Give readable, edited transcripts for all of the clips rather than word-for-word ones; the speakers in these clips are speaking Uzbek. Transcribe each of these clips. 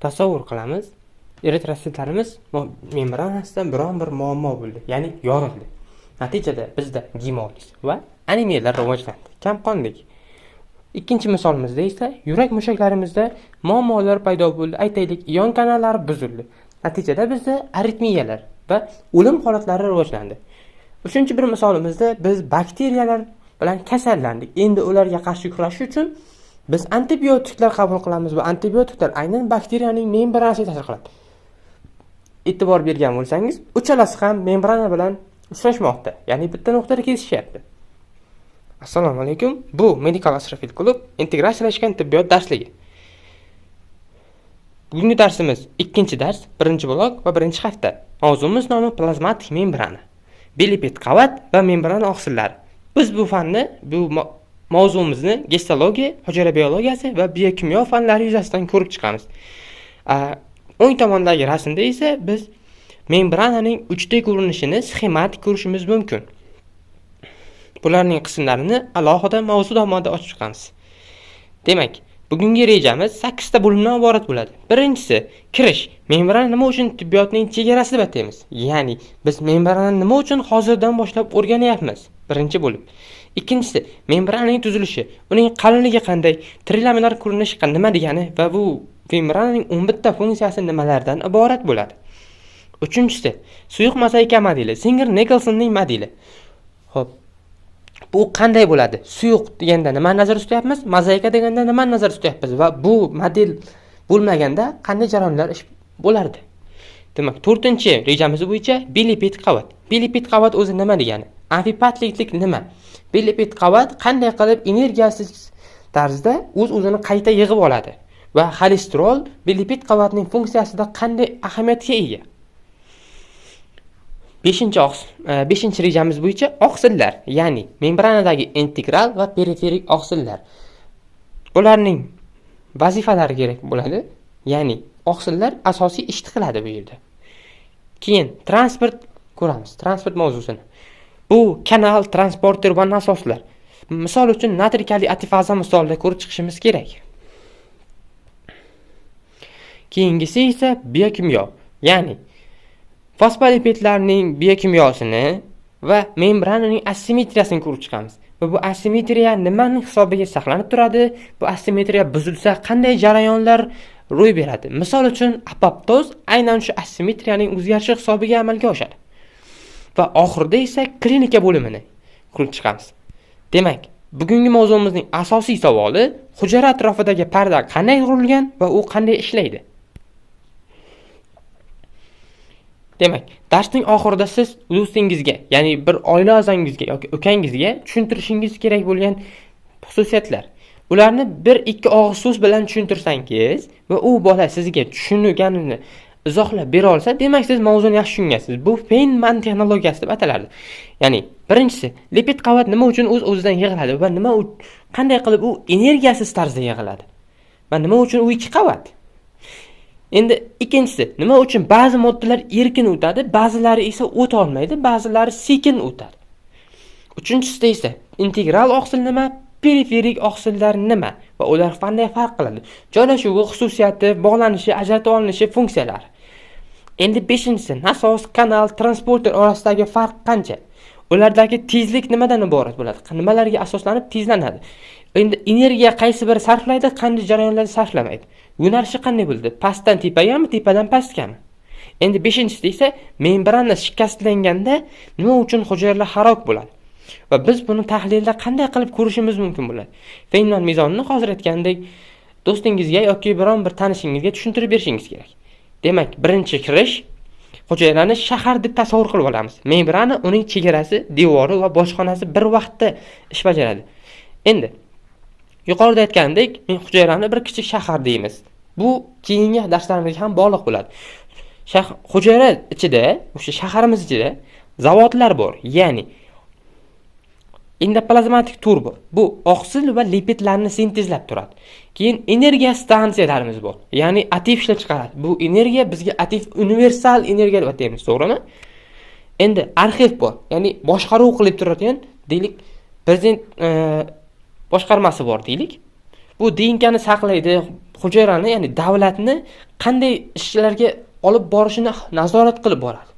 Tasavvur qilamiz, eritrositlarimiz membranasida biron bir muammo bo'ldi, ya'ni yorildi. Natijada bizda gemoliz va anemiyalar rivojlandi, kamqonlik. Ikkinchi misolimizda esa yurak mushaklarimizda muammolar paydo bo'ldi. Aytaylik, ion kanallari buzildi. Natijada bizda aritmiyalar va o'lim holatlari rivojlandi. Uchinchi bir misolimizda biz bakteriyalar bilan kasallandik. Endi ularga qarshi kurashish uchun biz antibiotiklar qabul qilamiz va antibiotiklar aynan bakteriyaning membranasiga ta'sir qiladi. E'tibor bergan bo'lsangiz, uchalasi ham membrana bilan uchrashmoqda, ya'ni bitta nuqtada kesishyapti. Assalomu alaykum. Bu Medical Asrafil Klub integratsiyalashgan tibbiyot darsligi. Bugungi darsimiz ikkinchi dars, birinchi blok va birinchi hafta. Mavzumiz nomi plazmatik membrana, bilipid qavat va membrana oqsillari. Biz bu fanni, bu mavzumizni gistologiya, hujayra biologiyasi va biokimyo fanlari yuzasidan ko'rib chiqamiz. O'ng tomondagi rasmda esa biz membrananing 3D ko'rinishini sxematik ko'rishimiz mumkin. Bularning qismlarini alohida mavzu davomida ochib chiqamiz. Demak, bugungi rejamiz 8 ta bo'limdan iborat bo'ladi. Birinchisi kirish. Membrana nima uchun tibbiyotning chegarasi deb ataymiz? Ya'ni biz membranani nima uchun hozirdan boshlab o'rganyapmiz? Birinchi bo'lib. Ikkinchisi membrananing tuzilishi, uning qalinligi qanday, trilaminar ko'rinish nima degani va bu membrananing 11 ta funksiyasi nimalardan iborat bo'ladi. Uchinchisi suyuq mozaika modeli, Singer Nikolsonning modeli. Xo'p, bu qanday bo'ladi? Suyuq deganda nimani nazarda tutyapmiz? Mozaika deganda nimani nazarda tutyapmiz? Va bu model bo'lmaganda qanday jarayonlar ish bo'lardi? Demak, to'rtinchi rejamiz bo'yicha bilipid qavat. Bilipid qavat o'zi nima degani? Amfipatliklik nima? Bilipid qavat qanday qilib energiyasiz tarzda o'z-o'zini qayta yig'ib oladi? Va xolesterol bilipid qavatning funksiyasida qanday ahamiyatga ega? Beshinchi rejamiz bo'yicha oqsillar, ya'ni membranadagi integral va periferik oqsillar. Bularning vazifalari kerak bo'ladi, ya'ni oqsillar asosiy ishni qiladi bu yerda. Keyin transport ko'ramiz, transport mavzusini. Bu kanal, transporter va nasoslar. Misol uchun, natriy kaliy ATFaza misolida ko'rib chiqishimiz kerak. Keyingisi esa biokimyo, ya'ni fosfolipidlarning biokimyosini va membrananing asimetriyasini ko'rib chiqamiz. Va bu asimetriya nimaning hisobiga saqlanib turadi? Bu asimetriya buzilsa qanday jarayonlar ro'y beradi? Misol uchun, apoptoz aynan shu asimetriyaning o'zgarishi hisobiga amalga oshadi. Va oxirida esa klinika bo'limini ko'rib chiqamiz. Demak, bugungi mavzumizning asosiy savoli: hujayra atrofidagi parda qanday qurilgan va u qanday ishlaydi? Demak, darsning oxirida siz do'stingizga, ya'ni bir oila a'zongizga yoki ukangizga tushuntirishingiz kerak bo'lgan xususiyatlar. Ularni bir ikki og'iz so'z bilan tushuntirsangiz va u bola sizga tushunganini izohlab bera olsa, demak, siz mavzuni yaxshi tushungansiz. Bu Feynman texnologiyasi deb ataladi. Ya'ni birinchisi, lipid qavat nima uchun o'z o'zidan yig'iladi va nima qanday qilib u energiyasiz tarzda yig'iladi va nima uchun u ikki qavat? Endi ikkinchisi, nima uchun ba'zi moddalar erkin o'tadi, ba'zilari esa o'ta olmaydi, ba'zilari sekin o'tadi. Uchinchisida esa integral oqsil nima, periferik oqsillar nima va ular qanday farq qiladi? Joylashuvi, xususiyati, bog'lanishi, ajratib olinishi, funksiyalari. Endi beshinchisi, nasos, kanal, transporter orasidagi farq qancha? Ulardagi tezlik nimadan iborat bo'ladi? Nimalarga asoslanib tezlanadi? Endi energiya qaysi biri sarflaydi, qanday jarayonlarda sarflamaydi? Yo'nalishi qanday bo'ladi? Pastdan tepagami, tepadan pastgami? Endi beshinchisida esa membrana shikastlanganda nima uchun hujayralar halok bo'ladi? Va biz buni tahlilda qanday qilib ko'rishimiz mumkin bo'ladi? Feynman mezonini hozir aytgandek do'stingizga yoki biron bir tanishingizga tushuntirib berishingiz kerak. Demak, birinchi kirish: hujayrani shahar deb tasavvur qilib olamiz. Membrana uning chegarasi, devori va bojxonasi bir vaqtda ish bajaradi. Endi yuqorida aytgandek, men hujayrani bir kichik shahar deymiz. Bu keyingi darslarimizga ham bog'liq bo'ladi. Hujayra ichida, o'sha shaharimiz ichida zavodlar bor, ya'ni endoplazmatik tur bor. Bu oqsil va lipidlarni sintezlab turadi. Keyin energiya stansiyalarimiz bor. Ya'ni ATF ishlab chiqaradi. Bu energiya bizga ATF, universal energiya deb ataymiz, to'g'rimi? Endi arxiv bor. Ya'ni boshqaruv qilib turadigan, deylik, prezident boshqarmasi bor deylik. Bu DNKni saqlaydi, hujayrani, ya'ni davlatni qanday ishlarga olib borishini nazorat qilib boradi.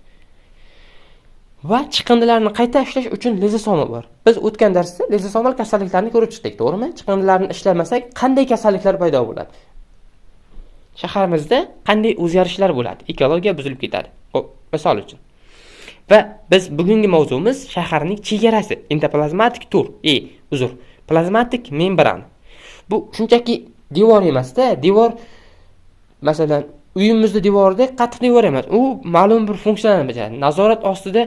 Va chiqindilarni qayta ishlash uchun lizosoma bor. Biz o'tgan darsda lizosomal kasalliklarni ko'rib chiqdik, to'g'rimi? Chiqindilarni ishlamasak qanday kasalliklar paydo bo'ladi? Shaharimizda qanday o'zgarishlar bo'ladi? Ekologiya buzilib ketadi. Xo'p, misol uchun. Va biz bugungi mavzumiz shaharning chegarasi, endoplazmatik tur, uzr, plazmatik membrana. Bu shunchaki devor emasda, devor masalan uyimizni devoridek qattiq devor emas. U ma'lum bir funksiyani bajaradi. Nazorat ostida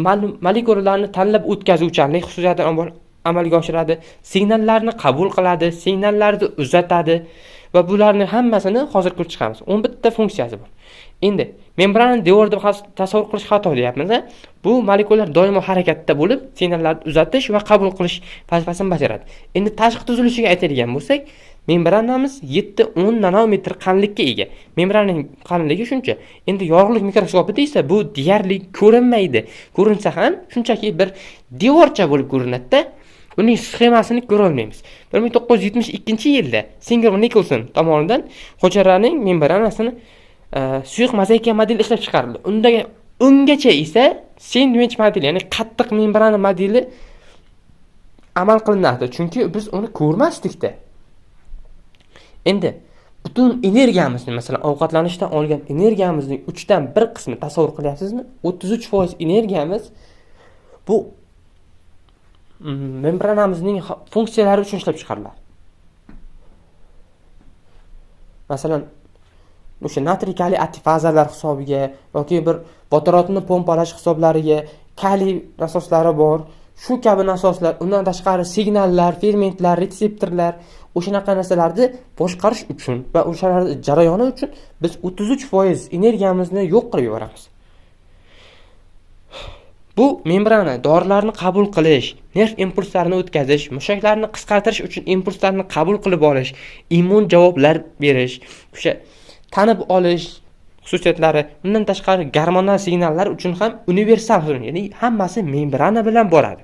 ma'lum molekulalarni tanlab o'tkazuvchanlik xususiyatini amalga oshiradi, signallarni qabul qiladi, signallarni uzatadi va bularni hammasini hozir ko'rib chiqamiz. 11 ta funksiyasi bor. Endi membranani devor deb tasavvur qilish xato deyapmiz. Bu molekulalar doimo harakatda bo'lib, signallarni uzatish va qabul qilish vazifasini bajaradi. Endi tashqi tuzilishiga aytadigan bo'lsak, membranamiz 7-10 nanometr qalinlikka ega. Membrananing qalinligi shuncha. Endi yorug'lik mikroskopida esa bu deyarli ko'rinmaydi. Ko'rinsa ham shunchaki bir devorcha bo'lib ko'rinadi-da. Uning sxemasini ko'ra olmaymiz. 1972-yilda Singer va Nicholson tomonidan hujayraning membranasini suyuq mozaika modeli ishlab chiqarildi. Ungacha esa sendvich modeli, ya'ni qattiq membrana modeli amal qilinardi, chunki biz uni ko'rmasdik-da. Endi butun energiyamizni, masalan, ovqatlanishdan olgan energiyamizning 3dan 1 qismi, tasavvur qilyapsizmi? 33% energiyamiz bu membranamizning funksiyalari uchun ishlab chiqariladi. Masalan, o'sha natriy kaliy ATPazalar hisobiga yoki bir vodorodni pompalash hisoblariga kaliy nasoslari bor. Shu kabi nasoslar, undan tashqari signallar, fermentlar, retseptorlar, o'shanaqa narsalarni boshqarish uchun va o'shalar jarayoni uchun biz 33% energiyamizni yo'q qilib yuboramiz. Bu membrana dorilarni qabul qilish, nerv impulslarini o'tkazish, mushaklarni qisqartirish uchun impulslarni qabul qilib olish, immun javoblar berish, o'sha tanib olish xususiyatlari, undan tashqari gormonal signallar uchun ham universal, ya'ni hammasi membrana bilan boradi.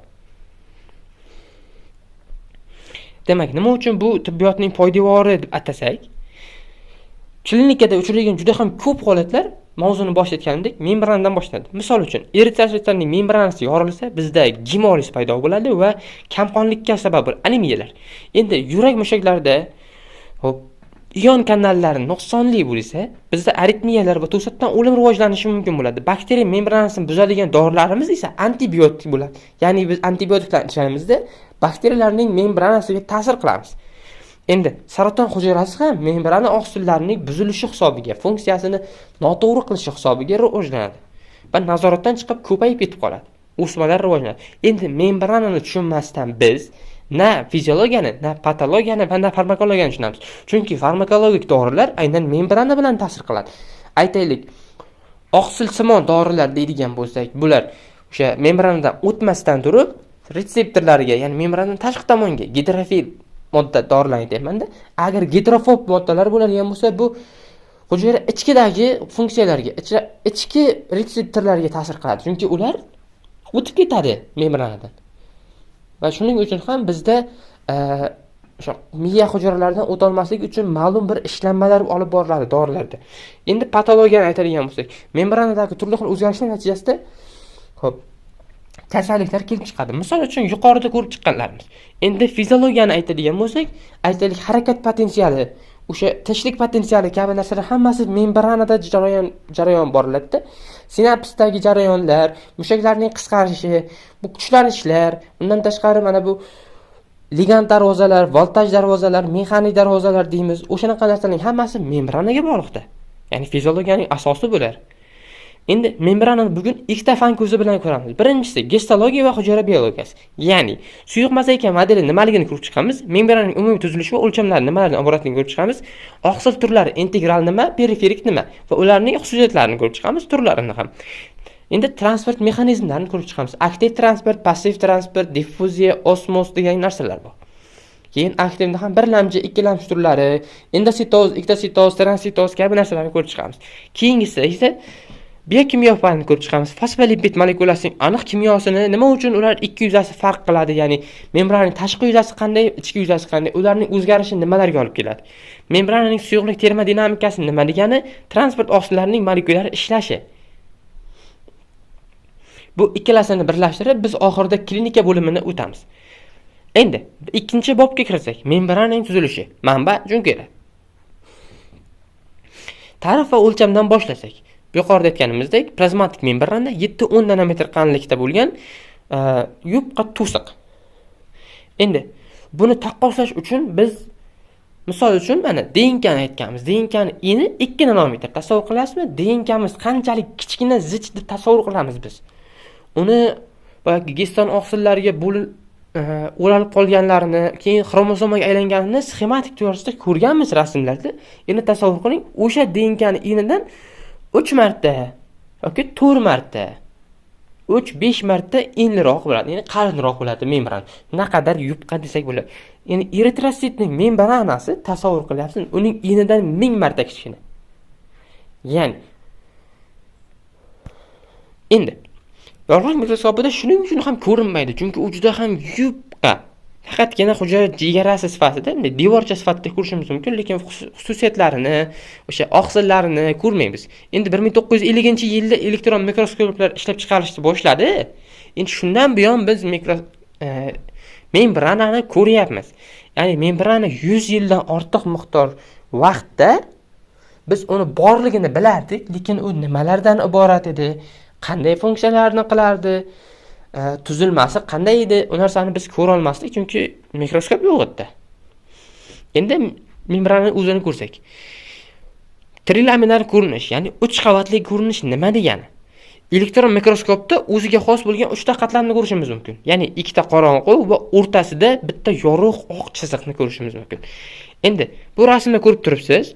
Demak, nima uchun bu tibbiyotning poydevori deb atasak? Klinikada uchraydigan juda ham ko'p holatlar, mavzuni boshlayotganimdek, membranadan boshlanadi. Misol uchun, eritrositlarning membranasi yorilsa, bizda gemoliz paydo bo'ladi va kamqonlikka sabab bo'ladi, anemiyalar. Endi yurak mushaklarida, hop, ion kanallari nuqsonli bo'lsa, bizda aritmiyalar va to'satdan o'lim rivojlanishi mumkin bo'ladi. Bakteriya membranasini buzadigan dorilarimiz esa antibiotik bo'ladi. Ya'ni biz antibiotiklar ichganimizda bakteriyalarning membranasiga ta'sir qilamiz. Endi saraton hujayrasi ham membrana oqsillarining buzilishi hisobiga, funksiyasini noto'g'ri qilishi hisobiga rivojlanadi va nazoratdan chiqib ko'payib ketib qoladi. O'smalar rivojlanadi. Endi membranani tushunmasdan biz na fiziologiyani, na patologiyani va na farmakologiyani tushunamiz. Chunki farmakologik dorilar aynan membrana bilan ta'sir qiladi. Aytaylik, oqsilsimon dorilar deydigan bo'lsak, bular o'sha membranadan o'tmasdan turib retseptorlarga, ya'ni membranadan tashqi tomonga gidrofil modda dorilarni aytyapmanda. Agar gidrofob moddalar bo'ladigan bo'lsa, bu hujayra ichkidagi funksiyalarga, ichki retseptorlarga ta'sir qiladi. Chunki ular o'tib ketadi membranadan. Va shuning uchun ham bizda o'sha miya hujayralaridan o'tolmaslik uchun ma'lum bir ishlanmalar olib boriladi dorilarda. Endi patologiyani aytadigan bo'lsak, membranadagi turli xil o'zgarishlar natijasida, xo'p, kasalliklar kelib chiqadi. Misol uchun, yuqorida ko'rib chiqqanlarimiz. Endi fiziologiyani aytadigan bo'lsak, aytaylik, harakat potensiali, o'sha tinchlik potensiali kabi narsalar hammasi membranada jarayon boriladida. Sinapsdagi jarayonlar, mushaklarning qisqarishi, bu kuchlanishlar, undan tashqari mana bu ligand darvozalar, voltaj darvozalar, mexanik darvozalar deymiz. O'shanaqa narsalarning hammasi membranaga bog'liqda. Ya'ni fiziologiyaning asosi bular. Endi membranani bugun ikkita fan ko'zi bilan ko'ramiz. Birinchisi gistologiya va hujayra biologiyasi. Ya'ni suyuq mozaika modeli nimaligini ko'rib chiqamiz, membrananing umumiy tuzilishi va o'lchamlari nimalardan iboratligini ko'rib chiqamiz, oqsil turlari integral nima, periferik nima va ularning xususiyatlarini ko'rib chiqamiz, turlarini ham. Endi transport mexanizmlarini ko'rib chiqamiz. Aktiv transport, passiv transport, diffuziya, osmos degan narsalar bor. Keyin aktivda ham birlamchi, ikkilamchi turlari, endositoz, ektositoz, transsitoz kabi narsalarni ko'rib chiqamiz. Keyingisi esa Biokimyo fanini ko'rib chiqamiz. Fosfolipid molekulasining aniq kimyosini, nima uchun ular ikki yuzasi farq qiladi, ya'ni membrananing tashqi yuzasi qanday, ichki yuzasi qanday, ularning o'zgarishi nimalarga olib keladi. Membrananing suyuqlik termodinamikasi nima degani, transport oqsillarining molekulyar ishlashi. Bu ikkalasini birlashtirib, biz oxirida klinika bo'limini o'tamiz. Endi ikkinchi bobga kirsak, membrananing tuzilishi. Manba Junkera. Ta'rif va o'lchamdan boshlasak, yuqorida aytganimizdek, plazmatik membrana 7-10 nanometr qalinlikda bo'lgan yupqa to'siq. Endi buni taqqoslash uchun biz misol uchun mana DNKni aytganmiz. DNKni eni 2 nanometr. Tasavvur qilasizmi? DNKmiz qanchalik kichkina, zich deb tasavvur qilamiz biz. Uni boyagi giston oqsillariga bo'lib o'ralib qolganlarini, keyin xromosomaga aylanganini sxematik to'g'risida ko'rganmiz rasmlarda. Endi tasavvur qiling, o'sha DNKni enidan 3 marta yoki 4 marta, 3-5 marta enliroq bo'ladi, ya'ni qalinroq bo'ladi membran. Naqadar yupqa desak bo'ladi. Ya'ni eritrositning membranasi, tasavvur qilyapsiz, uning enidan 1000 marta kichkina. Ya'ni endi yorug'lik mikroskopida shuning uchun ham ko'rinmaydi, chunki u juda ham yupqa. Faqatgina hujayra chegarasi sifatida, bunday devorcha sifatida ko'rishimiz mumkin, lekin xususiyatlarini, o'sha oqsillarini ko'rmaymiz. Endi 1950-yilda elektron mikroskoplar ishlab chiqarishni boshladi. Endi shundan buyon biz membranani ko'ryapmiz. Ya'ni membrana 100 yildan ortiq miqdor vaqtda biz uni borligini bilardik, lekin u nimalardan iborat edi, qanday funksiyalarni qilardi, tuzilmasi qanday edi, u narsani biz ko'ra olmasdik, chunki mikroskop yo'q edi. Endi membranani o'zini ko'rsak. Trilaminar ko'rinish, ya'ni 3 qavatli ko'rinish nima degani? Elektron mikroskopda o'ziga xos bo'lgan 3 ta qatlamni ko'rishimiz mumkin. Ya'ni ikkita qorong'u va o'rtasida bitta yorug' oq chiziqni ko'rishimiz mumkin. Endi bu rasmda ko'rib turibsiz,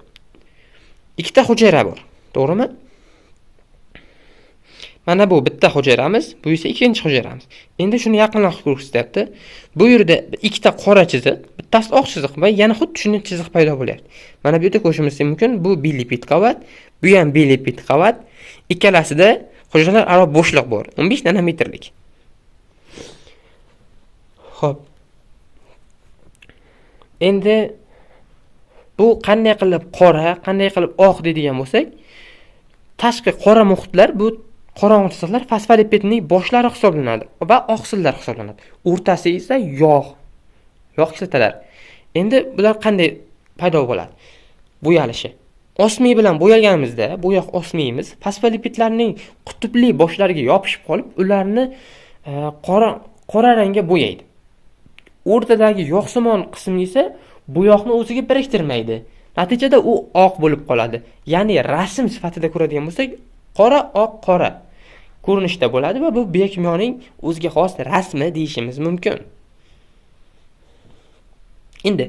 ikkita hujayra bor, to'g'rimi? Mana bu bitta hujayramiz, bu esa ikkinchi hujayramiz. Endi shuni yaqinroq ko'rsatyapti. Bu yerda ikkita qora chiziq, bittasi oq chiziq va yana xuddi shunday chiziq paydo bo'lyapti. Mana bu yerda ko'rishimiz mumkin, bu bilipid qavat, bu ham bilipid qavat. Ikkalasida hujayralar aro bo'shliq bor, 15 nanometrlik. Xo'p. Endi bu qanday qilib qora, qanday qilib oq deydigan bo'lsak, tashqi qora muhitlar bu qorong'u chiziqlar fosfolipidning boshlari hisoblanadi va oqsillar hisoblanadi. O'rtasi esa yog', yog' kislotalar. Endi bular qanday paydo bo'ladi? Bo'yalishi. Osmiy bilan bo'yaganimizda, bo'yoq osmiyimiz fosfolipidlarning qutbli boshlariga yopishib qolib, ularni qora rangga bo'yaydi. O'rtadagi yog'simon qismi esa bo'yoqni o'ziga biriktirmaydi. Natijada u oq bo'lib qoladi. Ya'ni rasm sifatida ko'radigan bo'lsak, qora, oq, qora ko'rinishda bo'ladi va bu biokimyoning o'ziga xos rasmi deyishimiz mumkin. Endi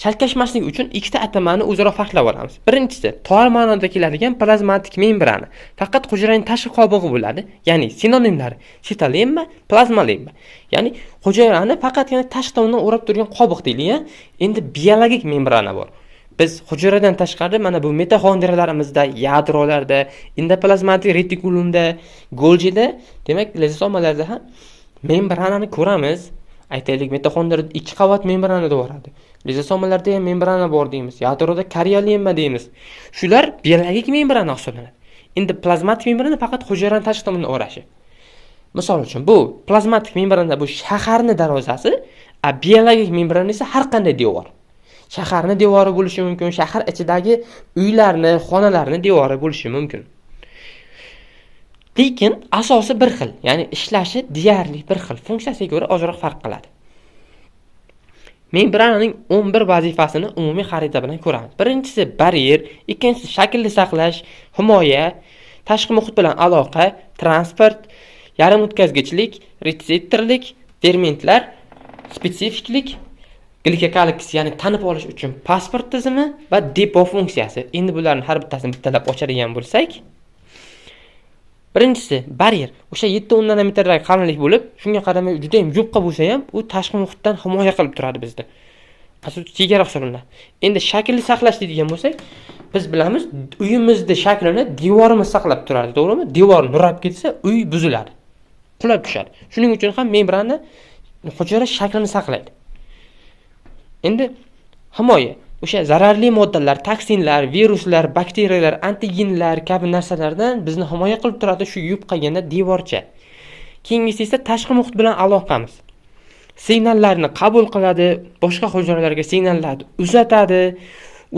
chalkashmaslik uchun ikkita atamani o'zaro farqlab olamiz. Birinchisi tor ma'noda keladigan plazmatik membrana. Faqat hujayraning tashqi qobig'i bo'ladi, ya'ni sinonimlari sitolemma, plazmalemma. Ya'ni hujayrani faqatgina tashqi tomonidan o'rab turgan qobiq deylik. Endi biologik membrana bor. Biz hujayradan tashqari mana bu mitoxondriyalarimizda, yadrolarda, endoplazmatik retikulumda, Goljida, demak lizosomalarda ham membranani ko'ramiz. Aytaylik, mitoxondriyada 2 qavat membrana boradi. Lizosomalarda ham membrana bor deymiz. Yadroda kariolemma deymiz. Shular biologik membrana hisoblanadi. Endi plazmatik membrana faqat hujayrani tashqi tomonidan o'rashi. Misol uchun, bu plazmatik membrana bu shaharni darvozasi, a biologik membrana esa har qanday devor. Shaharni devori bo'lishi mumkin, shahar ichidagi uylarni, xonalarni devori bo'lishi mumkin. Lekin asosi bir xil, ya'ni ishlashi deyarli bir xil, funksiyasiga ko'ra ozroq farq qiladi. Membrananing 11 vazifasini umumiy xarita bilan ko'ramiz. Birinchisi baryer, ikkinchisi shaklni saqlash, himoya, tashqi muhit bilan aloqa, transport, yarim o'tkazgichlik, retseptorlik, fermentlar, spetsifiklik, glikokaliks, ya'ni tanib olish uchun pasport tizimi va depo funksiyasi. Endi bularni har bittasini bittalab ochadigan bo'lsak, birinchisi baryer. O'sha 7-10 nanometrdagi qalinlik bo'lib, shunga qaramay juda ham yupqa bo'lsa ham, u tashqi muhitdan himoya qilib turadi bizni. Asosan chegara hisoblanadi. Endi shaklni saqlash deydigan bo'lsak, Biz bilamiz, uyimizni shaklini devorimiz saqlab turadi, to'g'rimi? Devor nurab ketsa, uy buziladi, qulab tushadi. Shuning uchun ham membrana hujayra shaklini saqlaydi. Endi himoya, o'sha zararli moddalar, toksinlar, viruslar, bakteriyalar, antigenlar kabi narsalardan bizni himoya qilib turadi shu yupqagina devorcha. Keyingisi esa tashqi muhit bilan aloqamiz. Signallarni qabul qiladi, boshqa hujayralarga signallarni uzatadi,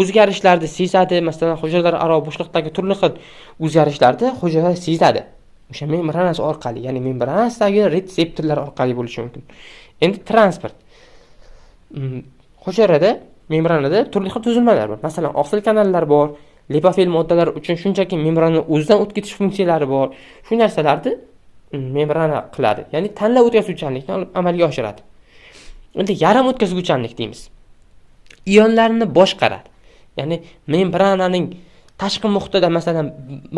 o'zgarishlarni sezadi. Masalan, hujayralararo bo'shliqdagi turli xil o'zgarishlarni hujayra sezadi. O'sha membranasi orqali, ya'ni membranasidagi retseptorlar orqali bo'lishi mumkin. Endi transport. Hujayrada, membranada turli xil tuzilmalar bor. Masalan, oqsil kanallar bor, lipofil moddalar uchun shunchaki membrana o'zidan o'tib ketish funksiyalari bor. Shu narsalarni membrana qiladi. Ya'ni tanlab o'tkazuvchanlikni amalga oshiradi. Endi yarim o'tkazuvchanlik deymiz. Ionlarni boshqaradi. Ya'ni membrananing tashqi muhitida masalan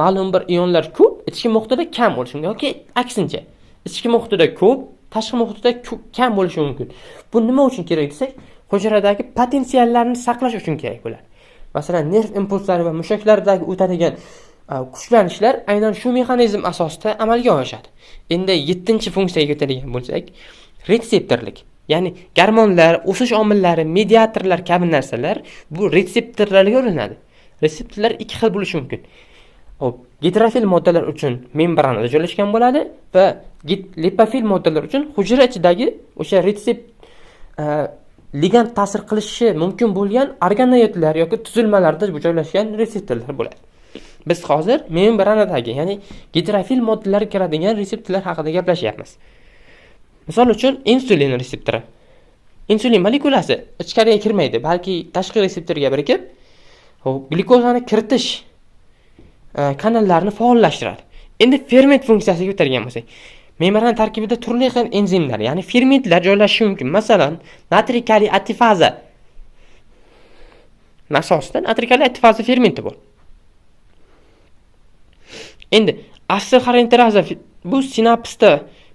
ma'lum bir ionlar ko'p, ichki muhitida kam bo'lishi mumkin yoki aksincha, ichki muhitida ko'p, tashqi muhitida kam bo'lishi mumkin. Bu nima uchun kerak desak, hujayradagi potensiallarni saqlash uchun kerak bo'ladi. Masalan, nerv impulslari va mushaklardagi o'tadigan kuchlanishlar aynan shu mexanizm asosida amalga oshadi. Endi 7-funksiyaga o'tadigan bo'lsak, retseptorlik. Ya'ni gormonlar, o'sish omillari, mediatorlar kabi narsalar bu retseptorlarga ulanadi. Retseptorlar ikki xil bo'lishi mumkin. Xo'p, gidrofil moddalar uchun membranada joylashgan bo'ladi va lipofil moddalar uchun hujayra ichidagi o'sha ligand ta'sir qilishi mumkin bo'lgan organoidlar yoki tuzilmalarda joylashgan retseptorlar bo'ladi. Biz hozir membranadagi, ya'ni gidrofil moddalar kiradigan retseptorlar haqida gaplashyapmiz. Misol uchun, insulin retseptori. Insulin molekulasi ichkariga kirmaydi, balki tashqi retseptorga birikib, xo'p, glyukozani kiritish kanallarini faollashtiradi. Endi ferment funksiyasiga o'tadigan bo'lsak, membrana tarkibida turli xil enzimlar, ya'ni fermentlar joylashishi mumkin. Masalan, natriy kaliy ATPaza asosida natriy kaliy ATPaza fermenti bor. Endi asetilxolinesteraza bu sinapsda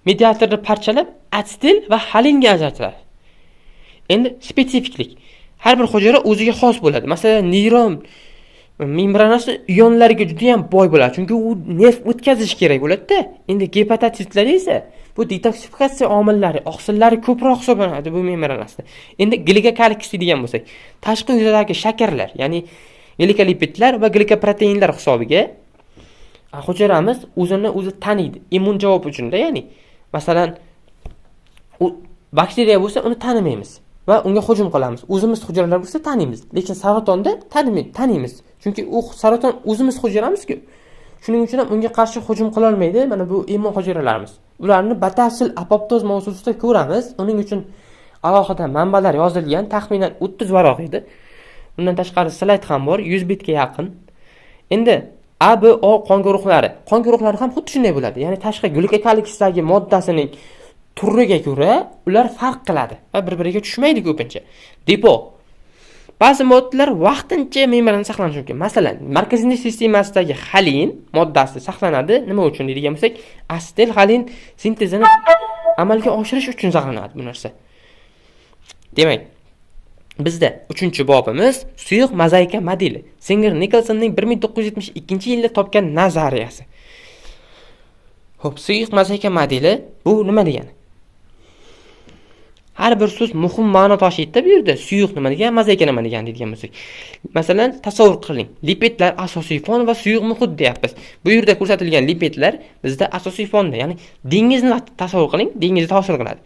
mediatorni parchalab atsetil va xolinga ajratiladi. Endi spetsifiklik. Har bir hujayra o'ziga xos bo'ladi. Masalan, neyron membranasi ionlarga juda ham boy bo'ladi, chunki u nerv o'tkazish kerak bo'ladi-da. Endi gepatotitlar esa bu detoksifikatsiya omillari, oqsillari ko'proq hisoblanadi bu membranasida. Endi glikokaliks degan bo'lsak, tashqi yuzadagi shakarlar, ya'ni glikolipidlar va glikoproteinlar hisobiga hujayramiz o'zini o'zi taniydi. Immun javob uchunda, ya'ni masalan, u bakteriya bo'lsa, uni tanimaymiz va unga hujum qilamiz. O'zimiz hujayralar bo'lsa taniymiz, lekin saratonda taniymiz. Chunki u saraton o'zimiz hujayramizku. Shuning uchun ham unga qarshi hujum qilolmaydi mana bu immun hujayralarimiz. Ularni batafsil apoptoz mavzusida ko'ramiz. Uning uchun alohida manbalar yozilgan, taxminan 30 varoq edi. Undan tashqari slayd ham bor, 100 betga yaqin. Endi A, B, O qon guruhlari. Qon guruhlari ham xuddi shunday bo'ladi. Ya'ni tashqi glikokaliksdagi moddasining turiga ko'ra ular farq qiladi va bir-biriga tushmaydi ko'pincha. Depo. Ba'zi moddalar vaqtincha membranada saqlanishi mumkin. Masalan, markaziy nerv sistemasidagi xolin moddasi saqlanadi. Nima uchun deydigan bo'lsak, asetilxolin sintezini amalga oshirish uchun saqlanadi bu narsa. Demak, bizda 3-bobimiz suyuq mozaika modeli. Singer Nikolsonning 1972-yilda topgan nazariyasi. Xo'p, suyuq mozaika modeli bu nima degani? Har bir so'z muhim ma'no tashiydi bu yerda. Suyuq nima degan, mozaika nima degan deydigan bo'lsak. Masalan, tasavvur qiling. Lipidlar asosiy fon va suyuq muhit deyapmiz. Bu yerda ko'rsatilgan lipidlar bizda asosiy fonda, ya'ni dengizni tasavvur qiling, dengizni hosil qiladi.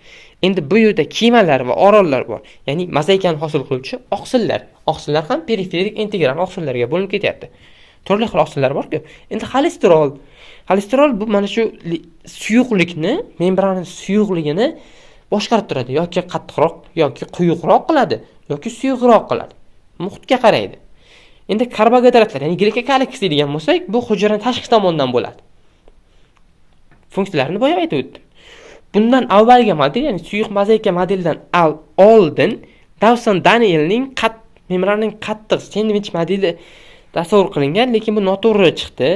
Endi bu yerda kemalar va orollar bor. Ya'ni mozaikani hosil qiluvchi oqsillar. Oqsillar ham periferik integral oqsillarga bo'linib ketyapti. Turli xil oqsillar bor-ku. Endi xolesterol. Xolesterol bu mana shu suyuqlikni, membrana suyuqligini boshqarib turadi. Yoki qattiqroq, yoki quyuqroq qiladi, yoki suyuqroq qiladi. Muhitga qaraydi. Endi karbohidratlar, ya'ni glikokaliks deydigan bo'lsak, bu hujayraning tashqi tomondan bo'ladi. Funksiyalarini boya aytib o'tdim. Bundan avvalgi model, ya'ni suyuq mozaika modelidan oldin Dawson Danielning membrananing qattiq sendvich modeli tasavvur qilingan, lekin bu noto'g'ri chiqdi.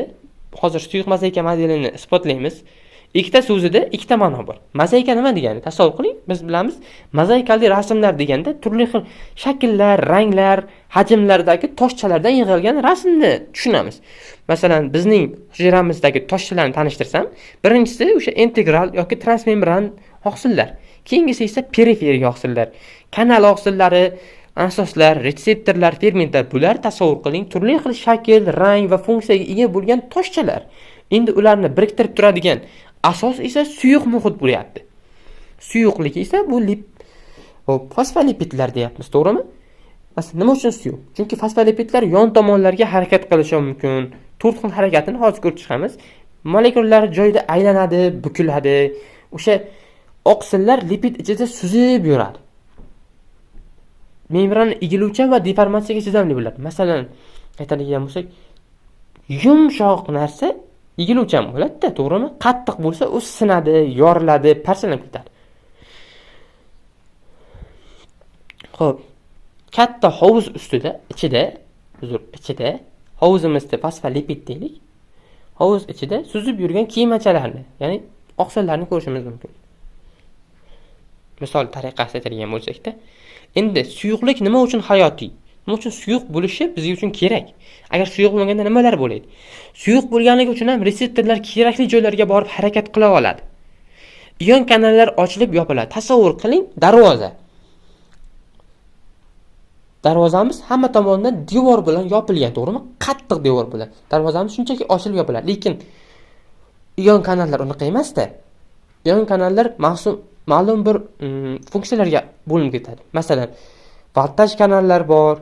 Hozir suyuq mozaika modelini isbotlaymiz. Ikkita so'zida ikkita ma'no bor. Mozaika nima degani? Tasavvur qiling, biz bilamiz, mozaikali rasmlar deganda turli xil shakllar, ranglar, hajmlardagi toshchalardan yig'ilgan rasmni tushunamiz. Masalan, bizning hujayramizdagi toshchalarni tanishtirsam, birinchisi o'sha integral yoki transmembran oqsillar. Keyingisi esa periferik oqsillar, kanal oqsillari, asoslar, retseptorlar, fermentlar. Bular tasavvur qiling, turli xil shakl, rang va funksiyaga ega bo'lgan toshchalar. Endi ularni biriktirib turadigan asos esa suyuq muhit bo'lyapti. Suyuqlik esa bu fosfolipidlar deyapmiz, to'g'rimi? Masalan, nima uchun suyuq? Chunki fosfolipidlar yon tomonlarga harakat qilishi mumkin. To'rt xil harakatini hozir ko'rib chiqamiz. Molekulalar joyida aylanadi, bukiladi. O'sha oqsillar lipid ichida suzib yuradi. Membrana egiluvchan va deformatsiyaga chidamli bo'ladi. Masalan, aytadigan bo'lsak, yumshoq narsa egiluvchan bo'ladi-da, to'g'rimi? Qattiq bo'lsa, u sinadi, yoriladi, parchalanib ketadi. Xo'p, katta hovuz ustida, ichida, uzr, ichida hovuzimizda fosfolipid deylik. Hovuz ichida suzib yurgan kemachalarni, ya'ni oqsillarni ko'rishimiz mumkin. Misol tariqasida aytadigan bo'lsak-da, endi suyuqlik nima uchun hayotiy? Nima uchun suyuq bo'lishi bizga uchun kerak? Agar suyuq bo'lmaganda nimalar bo'ladi? Suyuq bo'lganligi uchun ham retseptorlar kerakli joylarga borib harakat qila oladi. Ion kanallar ochilib yopiladi. Tasavvur qiling, darvoza. Darvozamiz hamma tomondan devor bilan yopilgan, to'g'rimi? Qattiq devor bilan. Darvozamiz shunchaki ochilib yopiladi. Lekin ion kanallar unaqa emas-da. Ion kanallar ma'lum bir funksiyalarga bo'linib ketadi. Masalan, voltaj kanallar bor,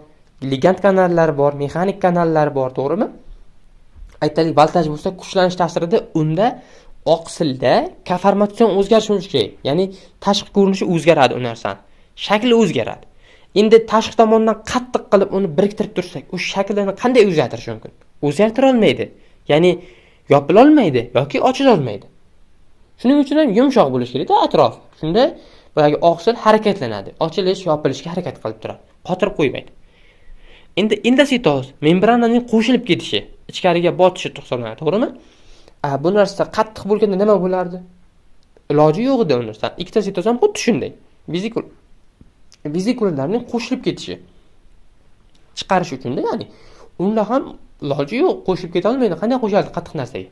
ligand kanallar bor, mexanik kanallar bor, to'g'rimi? Aytaylik, voltaj bo'lsa, kuchlanish ta'sirida unda oqsilda konformatsion o'zgarish bo'lishi kerak. Ya'ni tashqi ko'rinishi o'zgaradi u narsani. Shakli o'zgaradi. Endi tashqi tomondan qattiq qilib uni biriktirib tursak, u shaklini qanday o'zgartirish mumkin? O'zgartira olmaydi. Ya'ni yopila olmaydi yoki ochila olmaydi. Shuning uchun ham yumshoq bo'lishi kerak-da atrof. Shunda boyagi oqsil harakatlanadi. Ochilish, yopilishga harakat qilib turadi. Qotirib qo'ymaydi. Endi endositoz membrananing qo'shilib ketishi, ichkariga botishi hisoblanadi, to'g'rimi? Bu narsa qattiq bo'lganda nima bo'lardi? Iloji yo'q edi u narsani. Ikkita sitoz ham xuddi shunday. Vizikulalarning qo'shilib ketishi. Chiqarish uchun-da, ya'ni unda ham iloji yo'q, qo'shilib keta olmaydi. Qanday qo'shiladi qattiq narsaga?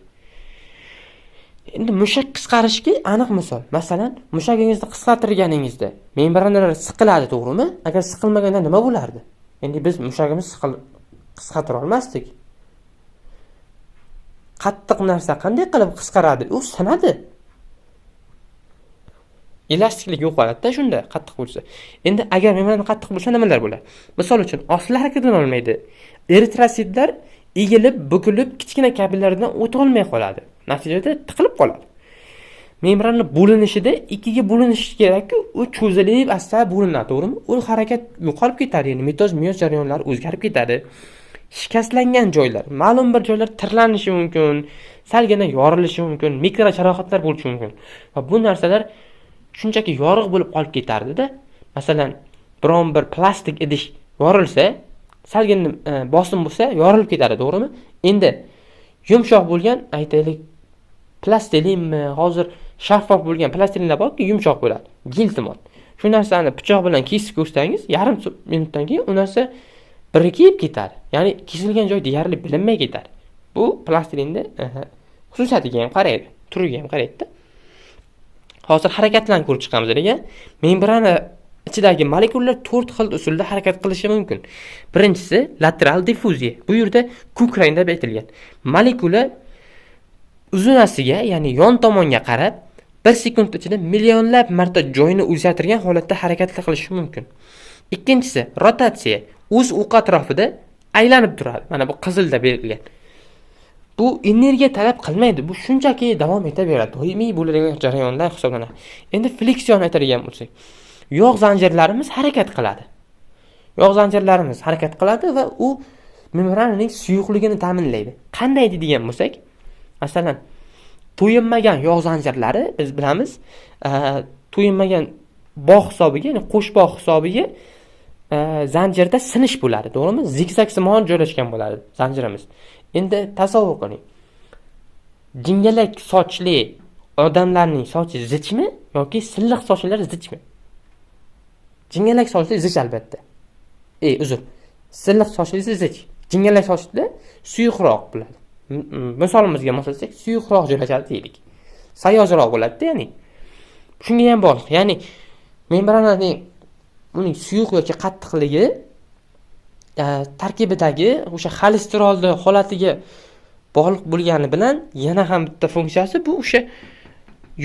Endi mushak qisqarishga aniq misol. Masalan, mushagingizni qisqartirganingizda membranalar siqiladi, to'g'rimi? Agar siqilmaganda nima bo'lardi? Endi biz mushagimiz qisqartira olmasdik. Qattiq narsa qanday qilib qisqaradi? U sinadi. Elastiklik yo'qoladi-da shunda qattiq bo'lsa. Endi agar membrana qattiq bo'lsa nimalar bo'ladi? Misol uchun, oqsillar harakatlana olmaydi. Eritrositlar egilib, bukilib, kichkina kapillardan o'ta olmay qoladi. Natijada tiqilib qoladi. Membrana bo'linishida ikkiga bo'linishi kerak-ku, u cho'zilib, asta bo'linadi, to'g'rimi? U harakat yo'qolib ketadi, ya'ni mitoz, miyoz jarayonlari o'zgarib ketadi. Shikastlangan joylar, ma'lum bir joylar tirlanishi mumkin, salgina yorilishi mumkin, mikro jarohatlar bo'lishi mumkin. Va bu narsalar shunchaki yorug' bo'lib qolib ketardida. Masalan, biron bir plastik idish yorilsa, salgina bosim bo'lsa, yorilib ketadi, to'g'rimi? Endi yumshoq bo'lgan, aytaylik, plastilinmi, hozir shaffof bo'lgan plastilinlar borki, yumshoq bo'ladi, gilsimon. Shu narsani pichoq bilan kesib ko'rsangiz, yarim minutdan keyin u narsa birikib ketadi. Ya'ni kesilgan joy deyarli bilinmay ketadi. Bu plastilinni xususiyatiga ham qaraydi, turiga ham qaraydi-da. Hozir harakatlarni ko'rib chiqamiz degan. Membrana ichidagi molekulalar to'rt xil usulda harakat qilishi mumkin. Birinchisi lateral diffuziya. Bu yerda ko'k rangda aytilgan. Molekula uzunasiga, ya'ni yon tomonga qarab 1 sekund ichida millionlab marta joyini o'zgartirgan holatda harakat qilishi mumkin. Ikkinchisi rotatsiya. O'z o'qi atrofida aylanib turadi. Mana bu qizilda berilgan. Bu energiya talab qilmaydi. Bu shunchaki davom etaveradi. Doimiy bo'ladigan jarayonlar hisoblanadi. Endi fleksiyani aytadigan bo'lsak, yog' zanjirlarimiz harakat qiladi. Yog' zanjirlarimiz harakat qiladi va u membrananing suyuqligini ta'minlaydi. Qanday deydigan bo'lsak, masalan, to'yinmagan yog' zanjirlari biz bilamiz, to'yinmagan bog' hisobiga, ya'ni qo'shbog' hisobiga zanjirda sinish bo'ladi, to'g'rimi? Zigzag simon joylashgan bo'ladi zanjirimiz. Endi tasavvur qiling. Jingalak sochli Odamlarning sochi zichmi yoki silliq sochlar zichmi? Jingalak sochli zich albatta. Uzr. Silliq sochlisi zich. Jingalak sochli suyuqroq bo'ladi. Misolimizga moslasak, suyuqroq joylashadi deylik. Sayozroq bo'ladi-da, ya'ni. Shunga ham bog'liq. Ya'ni membrananing uning suyuq yoki qattiqligi tarkibidagi o'sha xolesterolni holatiga bog'liq bo'lgani bilan yana ham bitta funksiyasi bu o'sha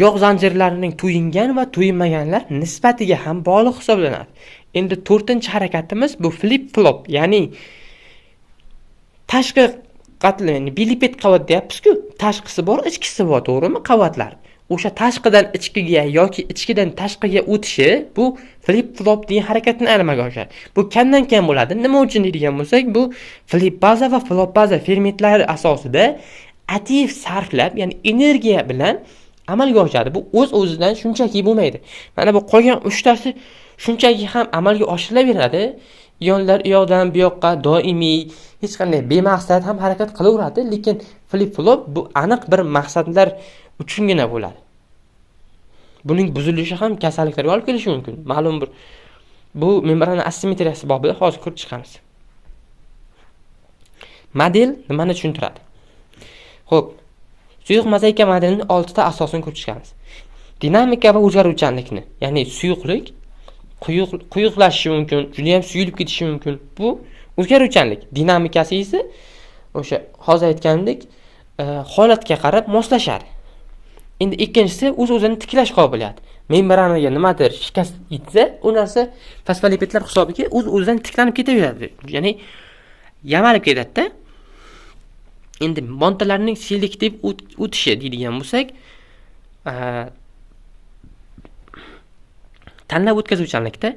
yog' zanjirlarining to'yingan va to'yinmaganlar nisbatiga ham bog'liq hisoblanadi. Endi to'rtinchi harakatimiz bu flip-flop, ya'ni tashqi qatlam, ya'ni bilipid qavat deyapmiz-ku, tashqisi bor, ichkisi bor, to'g'rimi? Qavatlar. O'sha tashqidan ichkiga yoki ichkidan tashqiga o'tishi bu flip-flop degan harakatni amalga oshiradi. Bu kamdan kam bo'ladi. Nima uchun deydigan bo'lsak, bu flip baza va flop baza fermentlari asosida ATF sarflab, ya'ni energiya bilan amalga oshadi. Bu o'z-o'zidan shunchaki bo'lmaydi. Mana bu qolgan uchtasi shunchaki ham amalga oshirilaveradi. Ionlar u yoqdan bu yoqqa doimiy, hech qanday bemaqsad ham harakat qilaveradi, lekin flip-flop bu aniq bir maqsadlar uchungina bo'ladi. Buning buzilishi ham kasalliklarga olib kelishi mumkin. Ma'lum bir bu membrana asimetriyasi bobida hozir ko'rib chiqamiz. Model nimani tushuntiradi? Xo'p, suyuq mozaika modelining 6 ta asosini ko'rib chiqamiz. Dinamika va o'zgaruvchanlikni, ya'ni suyuqlik quyuqlashishi mumkin, juda ham suyulib ketishi mumkin. Bu o'zgaruvchanlik. Dinamikasi esa o'sha hozir aytganimdek, holatga qarab moslashadi. Endi ikkinchisi o'z-o'zini tiklash qobiliyati. Membranaga nimadir shikast yetsa, u narsa fosfolipidlar hisobiga o'z-o'zidan tiklanib ketaveradi. Ya'ni yamalib ketadi-da. Endi moddalarning selektiv o'tishi deydigan bo'lsak, tanlab o'tkazuvchanlikda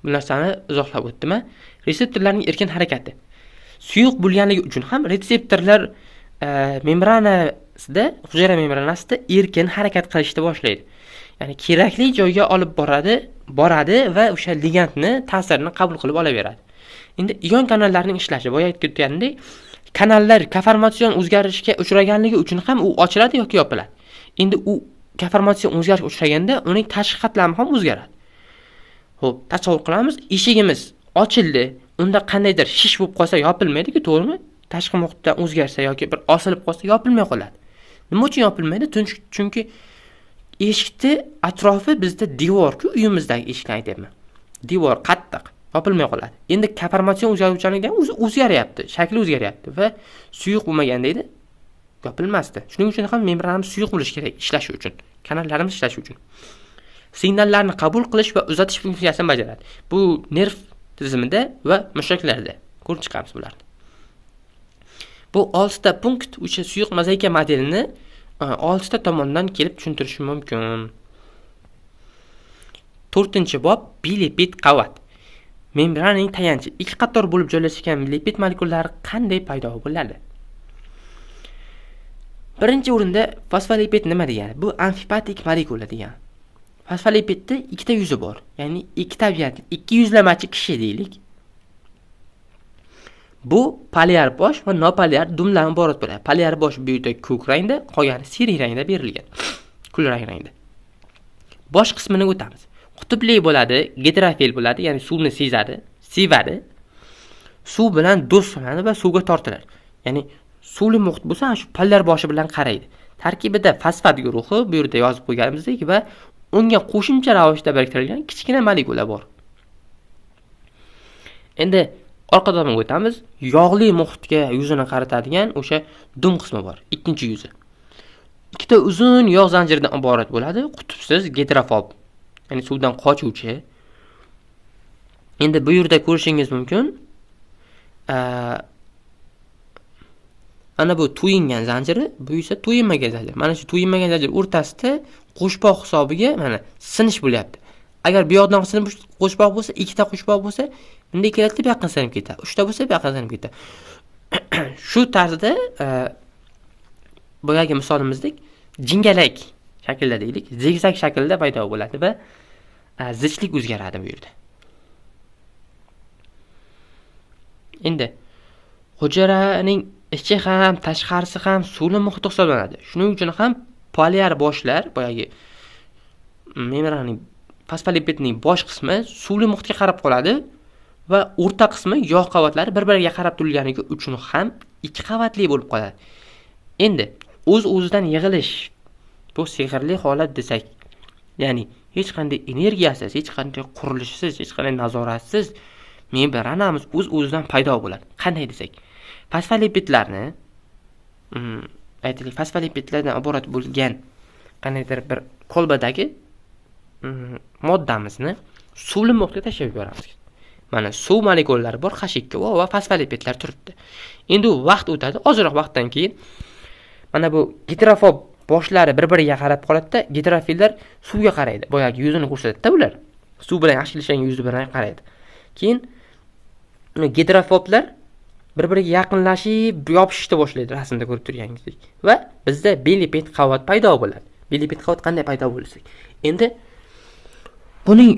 bu narsani izohlab o'tdim. Retseptorlarning erkin harakati. Suyuq bo'lganligi uchun ham retseptorlar membranasida, hujayra membranasida erkin harakat qilishni boshlaydi. Ya'ni kerakli joyga olib boradi va o'sha ligandni ta'sirini qabul qilib olaveradi. Endi ion kanallarining ishlashi, boya aytib ketganimdek, kanallar konformatsion o'zgarishga uchraganligi uchun ham u ochiladi yoki yopiladi. Endi u konformatsion o'zgarishga uchraganda uning tashqi qatlami ham o'zgaradi. Xo'p, tasavvur qilamiz, eshigimiz ochildi, unda qandaydir shish bo'lib qolsa yopilmaydi-ku, to'g'rimi? Tashqi muhitdan o'zgarsa yoki bir osilib qolsa yopilmay qoladi. Nima uchun yopilmaydi? Chunki eshikni atrofi bizda devor-ku, uyimizdagi eshikni aytyapman. Devor qattiq, yopilmay qoladi. Endi konformatsion o'zgaruvchanlikda ham o'zi o'zgaryapti, shakli o'zgaryapti va suyuq bo'lmaganda edi yopilmasdi. Shuning uchun ham membranamiz suyuq bo'lishi kerak ishlashi uchun, kanallarimiz ishlashi uchun. Signallarni qabul qilish va uzatish funksiyasini bajaradi. Bu nerv tizimida va mushaklarda ko'rib chiqamiz bularni. Bu 6 ta punkt o'sha suyuq mozaika modelini 6 ta tomondan kelib tushuntirishi mumkin. 4-bob bilipid qavat. Membrananing tayanchi ikki qator bo'lib joylashgan lipid molekulalari qanday paydo bo'ladi? Birinchi o'rinda fosfolipid nima degani? Bu amfipatik molekula degani. Fosfolipidda ikkita yuzi bor. Ya'ni ikki tabiatli, ikki yuzlamachi kishi deylik. Bu polyar bosh va nopolyar dumdan iborat bo'ladi. Polyar bosh bu yerda ko'k rangda, qolgani siriy rangda berilgan. Kulrang rangda. Bosh qismini o'tamiz. Qutbli bo'ladi, gidrofil bo'ladi, ya'ni suvni sezadi, sevadi. Suv bilan do'st sanaladi va suvga tortiladi. Ya'ni suvli muhit bo'lsa, shu polyar boshi bilan qaraydi. Tarkibida fosfat guruhi bu yerda yozib qo'yganimizdek va unga qo'shimcha ravishda biriktirilgan kichkina molekula bor. Endi orqa tomonga o'tamiz. Yog'li muhitga yuzini qaratadigan o'sha dum qismi bor, ikkinchi yuzi. Ikkita uzun yog' zanjiridan iborat bo'ladi, qutbsiz gidrofob, ya'ni suvdan qochuvchi. Endi bu yerda ko'rishingiz mumkin. Mana bu to'yingan zanjiri, bu esa to'yinmagan zanjir. Mana shu to'yinmagan zanjir o'rtasida qo'shboq hisobiga mana sinish bo'lyapti. Agar bu yoqdan sinib qo'shboq bo'lsa, ikkita qo'shboq bo'lsa, bunday keladi, bu yoqqa sinib ketadi. Uchta bo'lsa, bu yoqqa sinib ketadi. Shu tarzda boyagi misolimizdek jingalak shaklda deylik, zigzag shaklda paydo bo'ladi va zichlik o'zgaradi bu yerda. Endi hujayraning ichi ham, tashqarisi ham suvli muhit hisoblanadi. Shuning uchun ham Polyar boshlar, boyagi membrananing fosfolipidning bosh qismi suvli muhitga qarab qoladi va o'rta qismi yog' qavatlari bir-biriga qarab turganligi uchun ham ikki qavatli bo'lib qoladi. Endi o'z-o'zidan yig'ilish bu sehrli holat desak, ya'ni hech qanday energiyasiz, hech qanday qurilishsiz, hech qanday nazoratsiz membranamiz o'z-o'zidan paydo bo'ladi. Qanday desak, fosfolipidlarni aytaylik, fosfolipidlardan iborat bo'lgan qandaydir bir kolbadagi moddamizni suvli muhitga tashlab yuboramiz. Mana suv molekulalari bor, H2O va fosfolipidlar turibdi. Endi u vaqt o'tadi, ozroq vaqtdan keyin mana bu gidrofob boshlari bir-biriga qarab qoladida, gidrofillar suvga qaraydi. Boyagi yuzini ko'rsatadi-da ular. Suv bilan yaxshi ilishgan yuzi bilan qaraydi. Keyin gidrofoblar bir-biriga yaqinlashib yopishishni boshlaydi, rasmda ko'rib turganingizdek. Va bizda bilipid qavat paydo bo'ladi. Bilipid qavat qanday paydo bo'lsa? Endi buning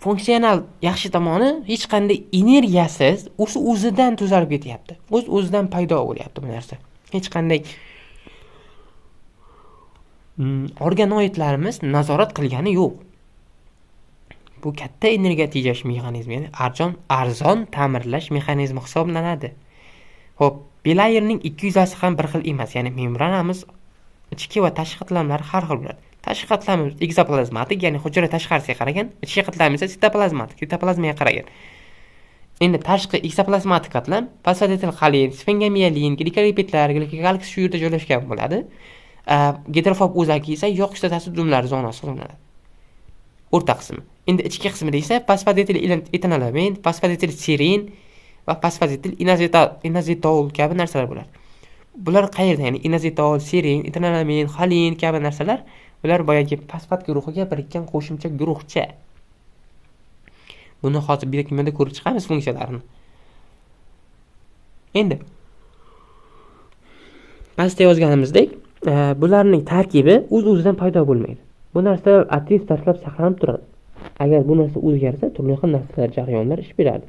funksional yaxshi tomoni hech qanday energiyasiz o'z-o'zidan tuzalib ketyapti. O'z-o'zidan paydo bo'lyapti bu narsa. Hech qanday organoidlarimiz nazorat qilgani yo'q. Bu katta energiya tejash mexanizmi, ya'ni arzon ta'mirlash mexanizmi hisoblanadi. Xo'p, bilayerning ikki yuzasi ham bir xil emas, ya'ni membranamiz ichki va tashqi qatlamlari har xil bo'ladi. Tashqi qatlamimiz ekzoplazmatik, ya'ni hujayra tashqarisiga qaragan, ichki qatlami esa sitoplazmatik, sitoplazmaga qaragan. Endi tashqi ekzoplazmatik qatlam fosfatidilxolin, sfingomiyelin, glikolipidlar, glikolipid shu yerda joylashgan bo'ladi. Gidrofob o'zagi esa yog' kislotasi tuzumlari zonasi hisoblanadi. O'rta qismi. Endi ichki qismida esa fosfatidil etanolamin, fosfatidil serin va fosfatidil inozitol kabi narsalar bo'ladi. Bular qayerda? Ya'ni inozitol, serin, etanolamin, xolin kabi narsalar ular boyagi fosfat guruhiga birikkan qo'shimcha guruhcha. Buni hozir biokimyoda ko'rib chiqamiz funksiyalarini. Endi pastda yozganimizdek, bularning tarkibi o'z-o'zidan paydo bo'lmaydi. Bu narsalar aktiv tashlab saqlanib turadi. Agar bu narsa o'zgarsa, turli xil narsalar, jarayonlar ish beradi.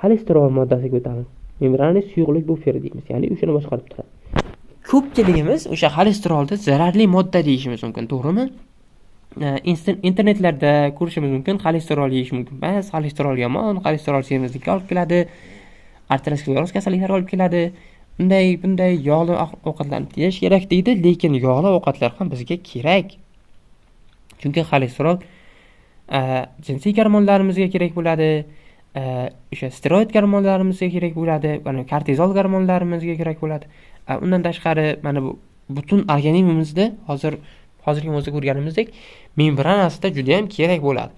Xolesterol moddasiga o'tamiz. Membranali suyuqlik buferi deymiz, ya'ni o'shani boshqarib turadi. Ko'pchiligimiz o'sha xolesterolni zararli modda deyishimiz mumkin, to'g'rimi? Internetlarda ko'rishimiz mumkin, xolesterol yeyish mumkin emas, xolesterol yomon, xolesterol semizlikka olib keladi, arterioskleroz kasalliklari olib keladi. Bunday, bunday yog'li ovqatlarni yeyish kerak deydi, lekin yog'li ovqatlar ham bizga kerak. Chunki xolesterol jinsiy gormonlarimizga kerak bo'ladi, o'sha steroid gormonlarimizga kerak bo'ladi, mana kortizol gormonlarimizga kerak bo'ladi. Undan tashqari mana bu butun organizmimizda hozirgi mavzuda ko'rganimizdek membranasida juda ham kerak bo'ladi.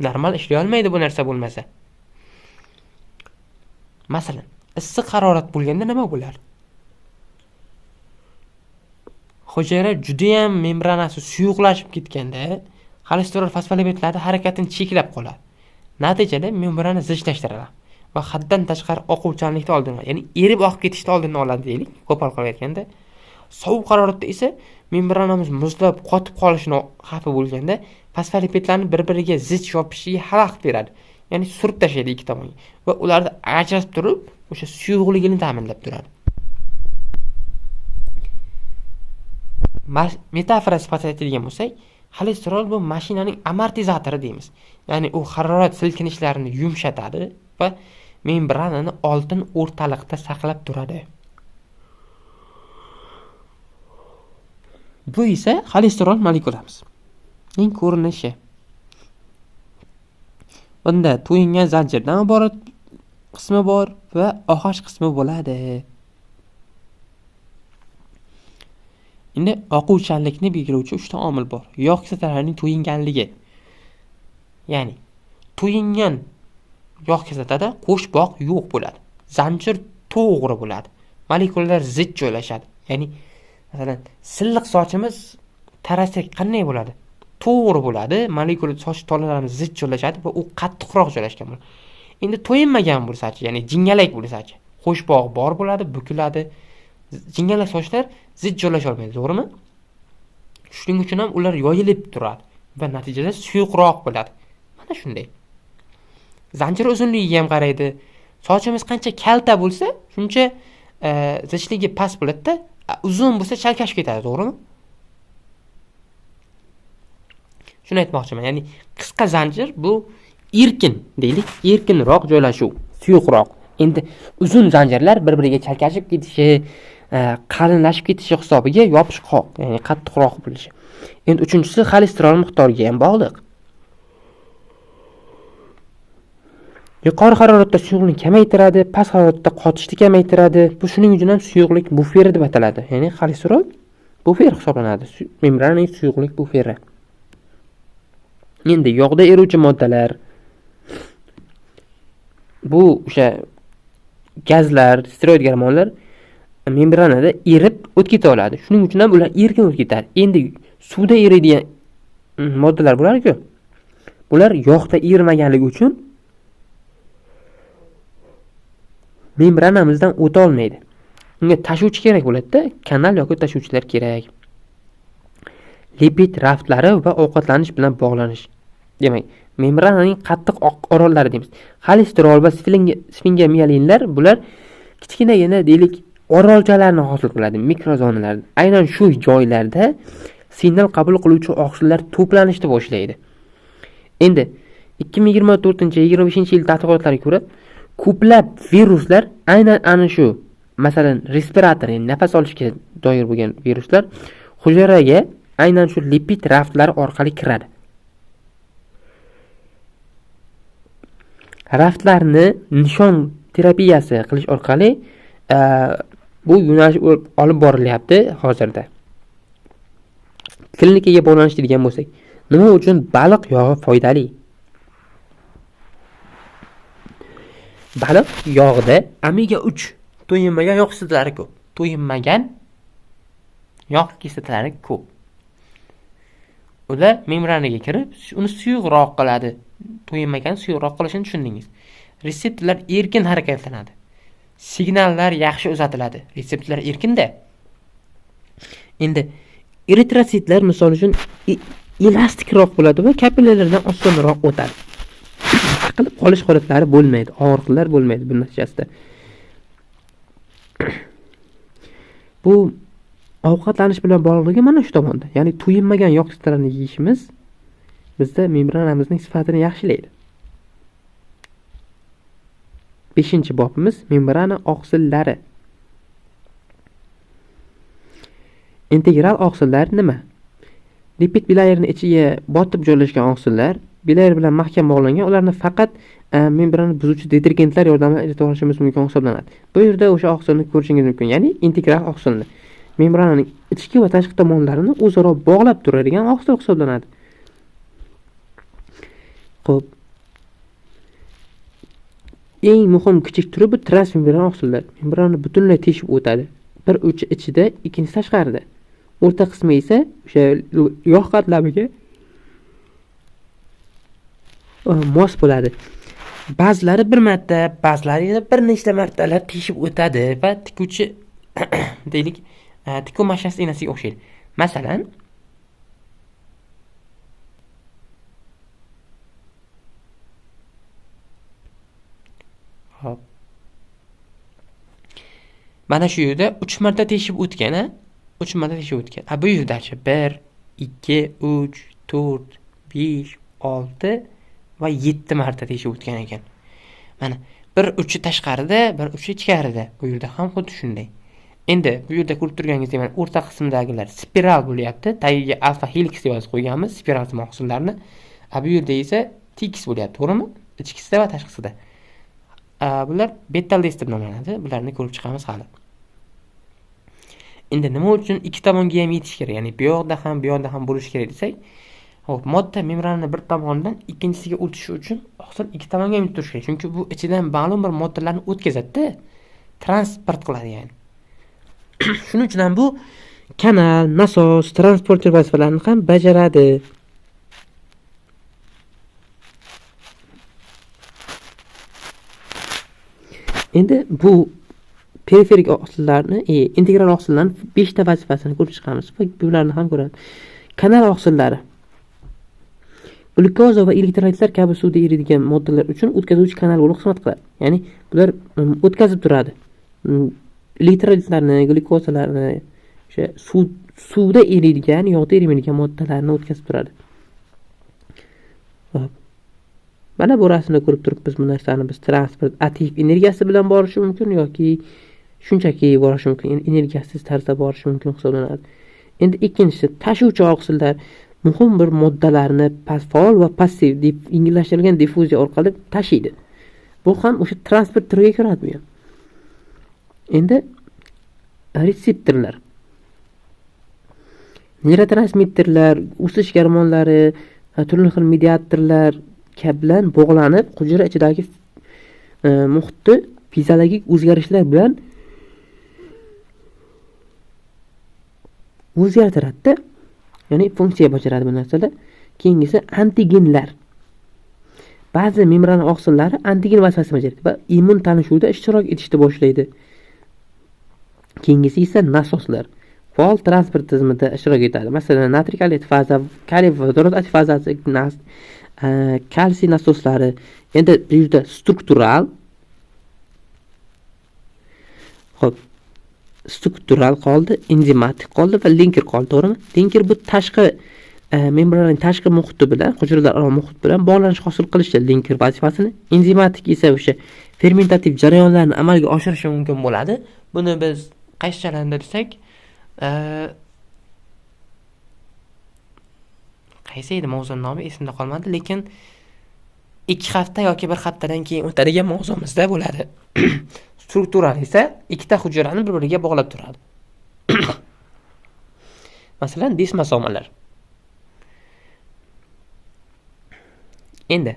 Normal ishlay olmaydi bu narsa bo'lmasa. Masalan, issiq harorat bo'lganda nima bo'lar? Hujayra juda ham membranasi suyuqlashib ketganda xolesterol fosfolipidlarni harakatini cheklab qoladi. Natijada membrana zichlashtiriladi va haddan tashqari oquvchanlikni oldini oladi, ya'ni erib oqib ketishni oldini oladi deylik, qo'pol qilib aytganda. Sovuq haroratda esa membranamiz muzlab qotib qolishini xavfi bo'lganda fosfolipidlarni bir-biriga zich yopishiga xalaqit beradi. Ya'ni surib tashlaydi ikki tomonga va ularni ajratib turib, o'sha suyuqligini ta'minlab turadi. Metafora sifatida aytadigan bo'lsak, xolesterol bu mashinaning amortizatori deymiz. Ya'ni u harorat silkinishlarini yumshatadi va membranani oltin o'rtaliqda saqlab turadi. Bu esa xolesterol molekulamizning ko'rinishi. Bunda to'yingan zanjirdan iborat qismi bor va og'och qismi bo'ladi. Endi oquvchanlikni belgilovchi 3 ta omil bor. Yog' kislotalarining to'yinganligi. Ya'ni to'yingan yog' kislotada qo'shboq yo'q bo'ladi. Zanjir to'g'ri bo'ladi. Molekulalar zich joylashadi. Ya'ni masalan, silliq sochimiz tarasak qanday bo'ladi? To'g'ri bo'ladi. Molekula soch tolalarimiz zich joylashadi va u qattiqroq joylashgan bo'ladi. Endi to'yinmagan bo'lsa-chi, ya'ni jingalak bo'lsa-chi, qo'shboq bor bo'ladi, bukiladi. Jingalak sochlar zich joylasha olmaydi, to'g'rimi? Shuning uchun ham ular yoyilib turadi va natijada suyuqroq bo'ladi. Mana shunday. Zanjir uzunligiga ham qaraydi. Sochimiz qancha kalta bo'lsa, shuncha zichligi past bo'ladi-da, Uzun bo'lsa chalkashib ketadi, to'g'rimi? Shuni aytmoqchiman. Ya'ni qisqa zanjir bu erkin deylik, erkinroq joylashuv, suyuqroq. Endi uzun zanjirlar bir-biriga chalkashib ketishi, qalinlashib ketishi hisobiga yopishqoq, ya'ni qattiqroq bo'lishi. Endi uchinchisi xolesterol miqdoriga ham bog'liq. Yuqori haroratda suyuqlikni kamaytiradi, past haroratda qotishni kamaytiradi. Bu shuning uchun ham suyuqlik buferi deb ataladi. Ya'ni xolesterol bufer hisoblanadi. Membrananing suyuqlik buferi. Endi yog'da eruvchi moddalar, bu o'sha gazlar, steroid gormonlar membranada erib o'tib keta oladi. Shuning uchun ham ular erkin o'tib ketadi. Endi suvda eriydigan moddalar bo'lar-ku. Bular yog'da erimaganligi uchun membranamizdan o'ta olmaydi. Unga tashuvchi kerak bo'ladi-da, kanal yoki tashuvchilar kerak. Lipid raftlari va ovqatlanish bilan bog'lanish. Demak, membrananing qattiq orollari deymiz. Xolesterol va sfingomiyelinlar bular kichkinagina deylik orolchalarni hosil qiladi, mikrozonalarni. Aynan shu joylarda signal qabul qiluvchi oqsillar to'planishni boshlaydi. Endi 2024-25 yil tadqiqotlariga ko'ra ko'plab viruslar aynan ana shu, masalan, respirator, ya'ni nafas olishga doir bo'lgan viruslar hujayraga aynan shu lipid raftlari orqali kiradi. Raftlarni nishon terapiyasi qilish orqali bu yo'nalish olib borilyapti hozirda. Klinikaga bog'lanish degan bo'lsak, nima uchun baliq yog'i foydali? Baliq yog'ida omega 3 to'yinmagan yog' kislotalari ko'p. To'yinmagan yog' kislotalari ko'p. Ular membranaga kirib, uni suyuqroq qiladi. To'yinmagan suyuqroq qilishini tushundingiz. Reseptorlar erkin harakatlanadi. Signallar yaxshi uzatiladi. Reseptorlar erkinda. Endi eritrositlar misol uchun elastikroq bo'ladi va kapillardan osonroq o'tadi. Tiqilib qolish holatlari bo'lmaydi, og'riqlar bo'lmaydi bu natijasida. Bu ovqatlanish bilan bog'liqligi mana shu tomonda. Ya'ni to'yinmagan yog' kislotalarini yeyishimiz bizda membranamizning sifatini yaxshilaydi. 5-bobimiz membrana oqsillari. Integral oqsillar nima? Lipid bilayerning ichiga botib joylashgan oqsillar bilayer bilan mahkam bog'langan, ularni faqat membranani buzuvchi detergentlar yordamida ajrata olishimiz mumkin hisoblanadi. Bu yerda o'sha oqsilni ko'rishingiz mumkin, ya'ni integral oqsilni. Membrananing ichki va tashqi tomonlarini o'zaro bog'lab turadigan oqsil hisoblanadi. Xo'p. Eng muhim kichik turi bu transmembran oqsillar. Membranani butunlay teshib o'tadi. Bir uchi ichida, ikkinchisi tashqarida. O'rta qismi esa o'sha yog' qatlamiga mos bo'ladi. Ba'zilari bir marta, ba'zilari yana bir nechta martalar teshib o'tadi va tikuvchi deylik, tikuv mashinasi ignasiga o'xshaydi. Masalan, hop. Mana shu yerda 3 marta teshib o'tgan, ha? 3 marta teshib o'tgan. Ha, bu yerdachi 1, 2, 3, 4, 5, 6 va 7 marta teshib o'tgan ekan. Mana bir uchi tashqarida, bir uchi ichkarida. Bu yerda ham xuddi shunday. Endi bu yerda ko'rib turganingizdek mana o'rta qismdagilar spiral bo'lyapti. Tagiga alfa helix deb yozib qo'yganmiz, spiral oqsillarni. A bu yerda esa tekis bo'lyapti, to'g'rimi? Ichkisida va tashqisida. Bular beta list deb nomlanadi. Bularni ko'rib chiqamiz hali. Endi nima uchun ikki tomonga ham yetish kerak? Ya'ni bu yoqda ham, bu yoqda ham bo'lishi kerak desak, xo'p, modda membranani bir tomonidan ikkinchisiga o'tishi uchun oqsil ikki tomonga ham yetib turishi kerak. Chunki bu ichidan ma'lum bir moddalarni o'tkazadi-da, transport qiladi ya'ni. Shuning uchun ham bu kanal, nasos, transporter vazifalarini ham bajaradi. Endi bu periferik oqsillarni, integral oqsillarni 5 ta vazifasini ko'rib chiqamiz va bularni ham ko'ramiz. Kanal oqsillari glyukoza va elektrolitlar kabi suvda eriydigan moddalar uchun o'tkazuvchi kanal bo'lib xizmat qiladi. Ya'ni bular o'tkazib turadi. Elektrolitlarni, glyukozalarni O'sha suvda eriydigan, yog'da erimaydigan moddalarni o'tkazib turadi. Xo'p. Mana bu rasmda ko'rib turibmiz bu narsani. Biz transport ATF energiyasi bilan borishi mumkin yoki shunchaki borishi mumkin, energiyasiz tarzda borishi mumkin hisoblanadi. Endi ikkinchisi tashuvchi oqsillar muhim bir moddalarni faol va passiv yengillashtirilgan diffuziya orqali tashiydi. Bu ham o'sha transport turiga kiradi bu ham. Endi retseptorlar, neyrotransmitterlar, o'sish gormonlari, turli xil mediatorlar bilan bog'lanib, hujayra ichidagi muhitni fiziologik o'zgarishlar bilan o'zgartiradi-da. Ya'ni funksiya bajaradi bu narsalar. Keyingisi antigenlar. Ba'zi membrana oqsillari antigen vazifasini bajaradi va immun tanishuvda ishtirok etishni boshlaydi. Keyingisi esa nasoslar. Faol transport tizimida ishtirok etadi. Masalan, natriy kaliy faza, kaliy vodorod fazasi, kalsiy nasoslari. Endi bu yerda struktural, xo'p, struktural qoldi, enzimatik qoldi va linker qoldi, to'g'rimi? Linker bu tashqi membrananing tashqi muhiti bilan, hujayralararo muhit bilan bog'lanish hosil qilishda linker vazifasini, enzimatik esa o'sha fermentativ jarayonlarni amalga oshirishi mumkin bo'ladi. Buni biz qaysi jarayonda desak, qaysi edi mavzuning nomi esimda qolmadi, lekin 2 hafta yoki 1 haftadan keyin o'tadigan mavzumizda bo'ladi. Struktural esa ikkita hujayrani bir-biriga bog'lab turadi. Masalan, desmosomalar. Endi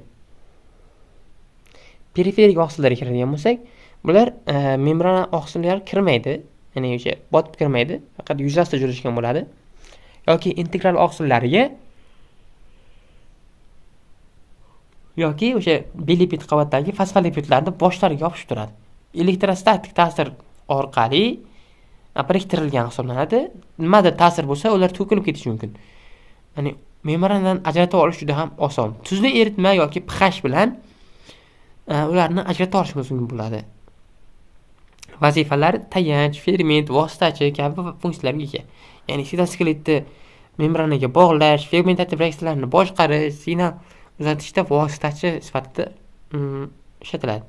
periferik oqsillarga kiradigan bo'lsak, bular membrana oqsillari kirmaydi, ya'ni o'sha botib kirmaydi, faqat yuzasida joylashgan bo'ladi. Yoki integral oqsillariga yoki o'sha bilipid qavatdagi fosfolipidlarni boshlariga yopishib turadi. Elektrostatik ta'sir orqali biriktirilgan hisoblanadi. Nimadir ta'sir bo'lsa, ular to'kilib ketishi mumkin. Ya'ni membranadan ajratib olish juda ham oson. Tuzli eritma yoki pH bilan ularni ajratib olishimiz mumkin bo'ladi. Vazifalari tayanch, ferment, vositachi kabi funksiyalarga ega. Ya'ni sitoskeletni membranaga bog'lash, fermentativ reaksiyalarni boshqarish, signal uzatishda vositachi sifatida ishlatiladi.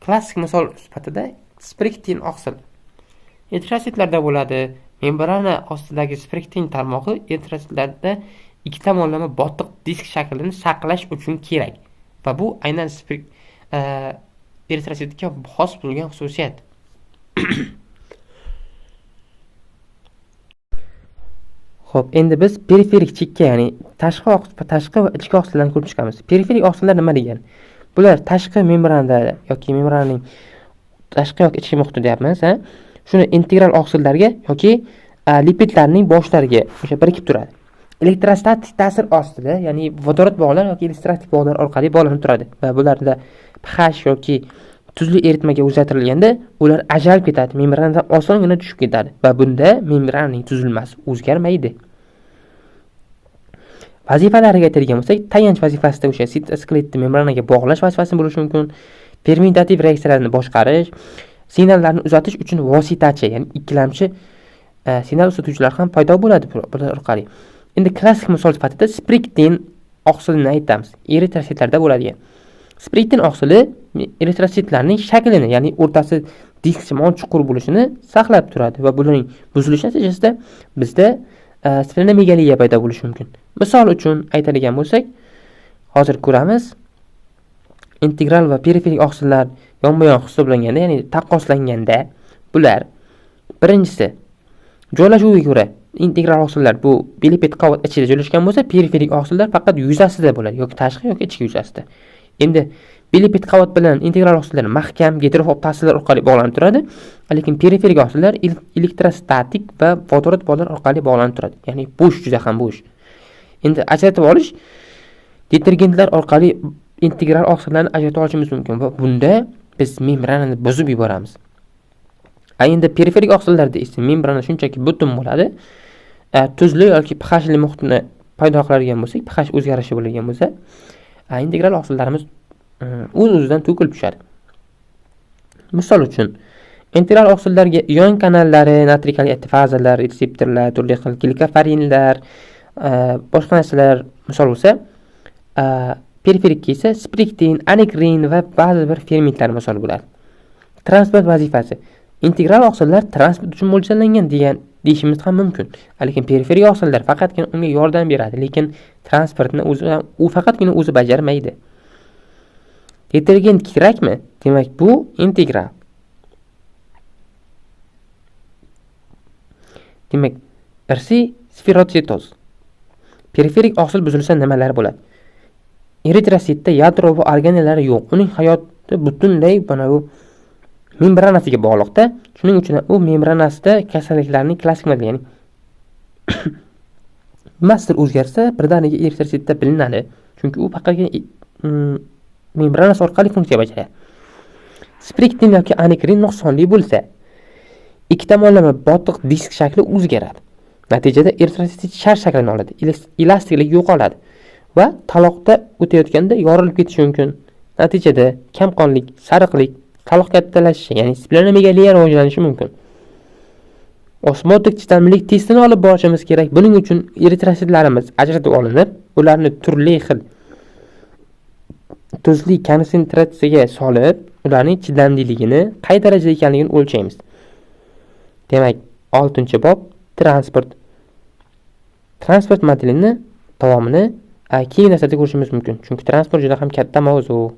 Klassik misol sifatida spriktin oqsil eritrositlarda bo'ladi. Membrana ostidagi spriktin tarmog'i eritrositlarda ikki tomonlama botiq disk shaklini saqlash uchun kerak va bu aynan eritrositga xos bo'lgan xususiyat. Xo'p, endi biz periferik chekka, ya'ni tashqi va ichki oqsillarni ko'rib chiqamiz. Periferik oqsillar nima degani? Bular tashqi membranada yoki membrananing tashqi yoki ichki muhiti deyapmiz, ha? Shuni integral oqsillarga yoki lipidlarning boshlariga o'sha birikib turadi. Elektrostatik ta'sir ostida, ya'ni vodorod bog'lar yoki elektrostatik bog'lar orqali bog'lanib turadi va bularda pH yoki tuzli eritmaga o'zgartirilganda ular ajralib ketadi, membranadan osongina tushib ketadi va bunda membrananing tuzilmasi o'zgarmaydi. Vazifalariga aytadigan bo'lsak, tayanch vazifasida o'sha sitoskeletni membranaga bog'lash vazifasini bo'lishi mumkin, fermentativ reaksiyalarni boshqarish, signallarni uzatish uchun vositachi, ya'ni ikkilamchi signal uzatuvchilar ham paydo bo'ladi bular orqali. Endi klassik misol sifatida spriktin oqsilini aytamiz, eritrositlarda bo'ladigan. Spriktin oqsili eritrositlarning shaklini, ya'ni o'rtasi disksimon chuqur bo'lishini saqlab turadi va buning buzilishi natijasida bizda splenomegalия paydo bo'lishi mumkin. Misol uchun aytadigan bo'lsak, hozir ko'ramiz. Integral va periferik oqsillar yonma-yon hisoblanganda, ya'ni taqqoslanganda, bular birinchisi joylashuviga ko'ra integral oqsillar bu bilipid qavat ichida joylashgan bo'lsa, periferik oqsillar faqat yuzasida bo'ladi, yoki tashqi yoki ichki yuzasida. Endi bilipid qavat bilan integral oqsillar mahkam gidrofob ta'sirlar orqali bog'lanib turadi, lekin periferik oqsillar elektrostatik va vodorod bog'lar orqali bog'lanib turadi. Ya'ni bo'sh, juda ham bo'sh. Endi ajratib olish detergentlar orqali integral oqsillarni ajratib olishimiz mumkin va bunda biz membranani buzib yuboramiz. Endi periferik oqsillarda esa membrana shunchaki butun bo'ladi. Tuzli yoki pHli muhitni paydo qiladigan bo'lsak, pH o'zgarishi bo'ladigan bo'lsa, integral oqsillarimiz o'z-o'zidan to'kilib tushadi. Misol uchun, Integral oqsillarga ion kanallari, natriy kaliy fazalar, retseptorlar, turli xil glikofarinlar, boshqa narsalar misol bo'lsa, periferikka esa spriktin, anikrin va ba'zi bir fermentlar misol bo'ladi. Transport vazifasi. Integral oqsillar transport uchun mo'ljallangan degan deyishimiz ham mumkin. Lekin periferik oqsillar faqatgina unga yordam beradi, lekin transportni o'zi u faqatgina o'zi bajarmaydi. Detergent kerakmi? Demak, bu integral. Demak, irsiy sferotsitoz. Periferik oqsil buzilsa nimalar bo'ladi? Eritrositda yadro va organellari yo'q. Uning hayoti butunlay mana bu membranasiga bog'liqda. Shuning uchun u membranasida kasalliklarning klassik modeli, ya'ni nimasidir o'zgarsa, birdaniga eritrositda bilinadi. Chunki u faqatgina membranasi orqali funksiya bajaradi. Spriktin yoki anikrin nuqsonli bo'lsa, ikki tomonlama botiq disk shakli o'zgaradi. Natijada eritrosit shar shaklini oladi, elastiklik yo'qoladi va taloqda o'tayotganda yorilib ketishi mumkin. Natijada kamqonlik, sariqlik, taloq kattalashishi, ya'ni splenomegaliya rivojlanishi mumkin. Osmotik chidamlilik testini olib borishimiz kerak. Buning uchun eritrositlarimiz ajratib olinib, ularni turli xil tuzli konsentratsiyaga solib, ularning chidamliligini qay darajada ekanligini o'lchaymiz. Demak, 6-bob transport. Transport modelini davomini keyingi darslarda ko'rishimiz mumkin. Chunki transport juda ham katta mavzu.